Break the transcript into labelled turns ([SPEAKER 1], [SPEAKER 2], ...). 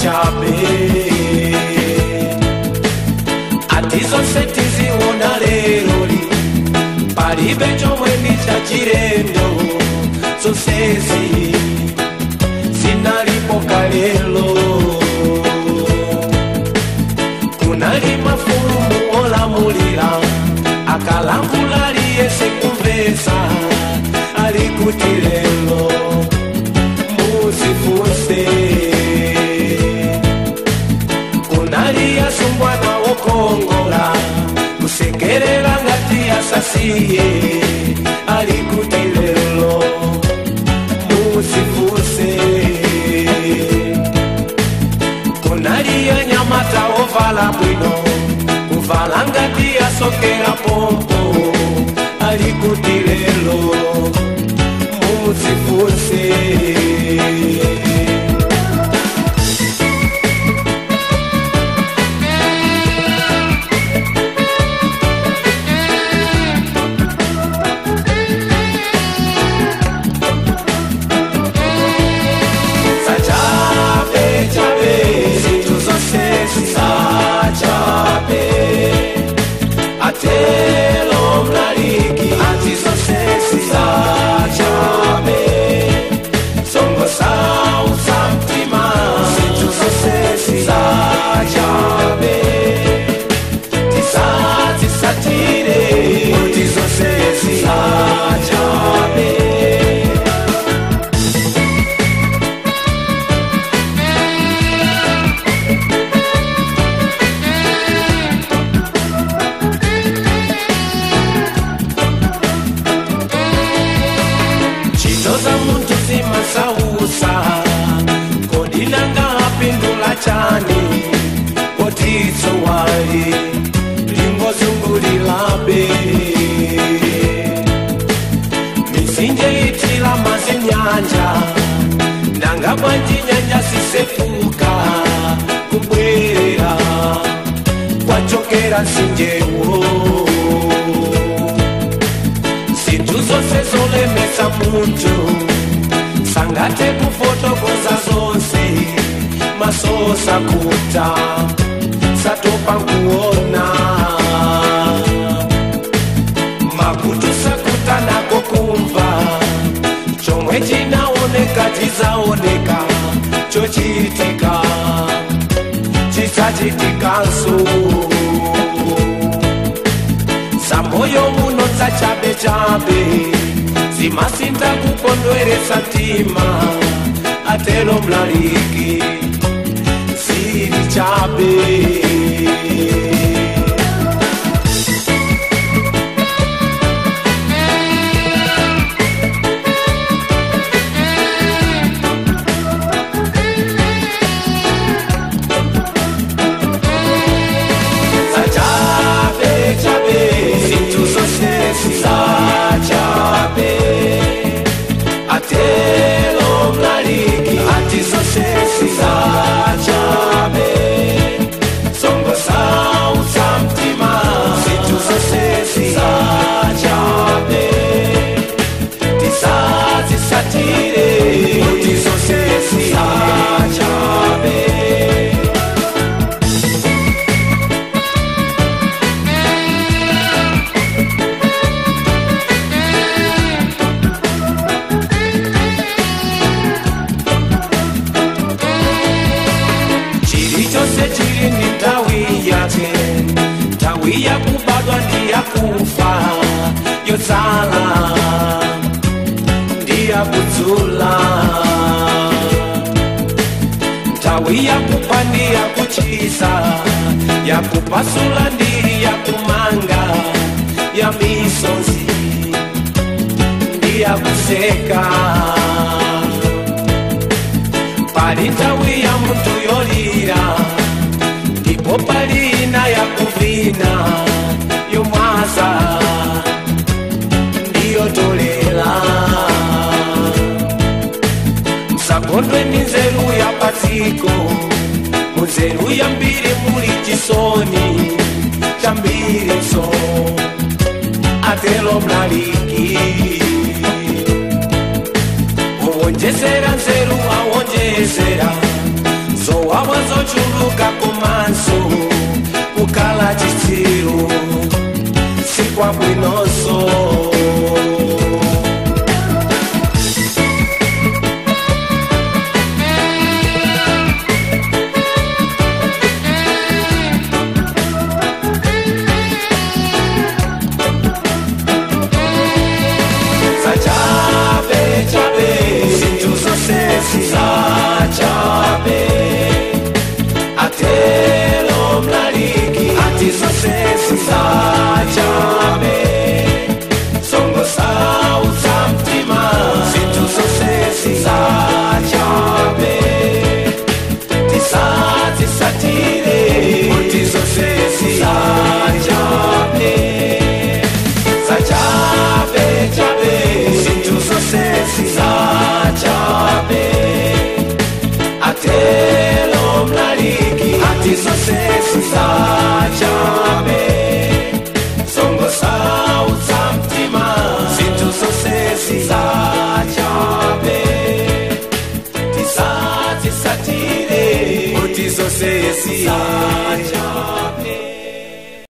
[SPEAKER 1] chabe. Ati zonse tiziona leroli, palibe chomwe ndi chachilendo, zonsezi zinalipo kalelo. Kunali mafumu olamulira, akalangula aliyese kumvesa, alikuti lelo musifuse. Kunali asungwana okongola, kusekerera ngati asasiye, alikuti lelo musifuse. Kunali anyamata ovala bwino, kuvala ngati asokera pompo, alikuti lelo musifuse. Atelo mlaliki ati zonse zachabe, songo sausa mtima zinthu zonse zachabe, tisazisatire kuti zonse zachabe. Za muntu zimasausa kodinanga apindula chani, kotitsuwali lingozungulilabe. Misinje itila mazinyanja, nanga bwanji nyanja sisefuka, kubwerera kwachokera nsinjewo. Zinthu zonse zolemesa munthu sangate kufotokoza zonse, masosa kuta satopa nkuona, makutu sakuta nako kumva, chomwe chinaoneka chizaoneka, chochitika chisachitikanso. Samoyo muno chabe chabe, zimasinta kukondweresa mtima, atelo mlaliki zili chabe. Zachabe, atelo mlaliki ati zonse zachabe, songo sausa mtima zinthu zonse zachabe, tisazisatire kuti zonse zachabe. Chili ni nthawi yake, nthawi yakubadwa ndi yakufa, yotsala ndi yakudzula, nthawi yakupa ndi yakuchiza, yakupasula ndi yakumanga, ya misozi ndi yakuseka. Pali nthawi ya munthu yolira, ndipo palina yakuvina, yomwaza ndiyotolela. Msakondwe ndi nzeru ya padziko, munzeru yambiri muli chisoni chambiriso, atelo mlaliki owonjezera nzeru awonjezera zowawa. zochuluka komanso kukala chitsiru sikwabwinonso. Zachabe chabe, zinthu zonse zizachabe, atelo mlaliki ati zonse zizachabe.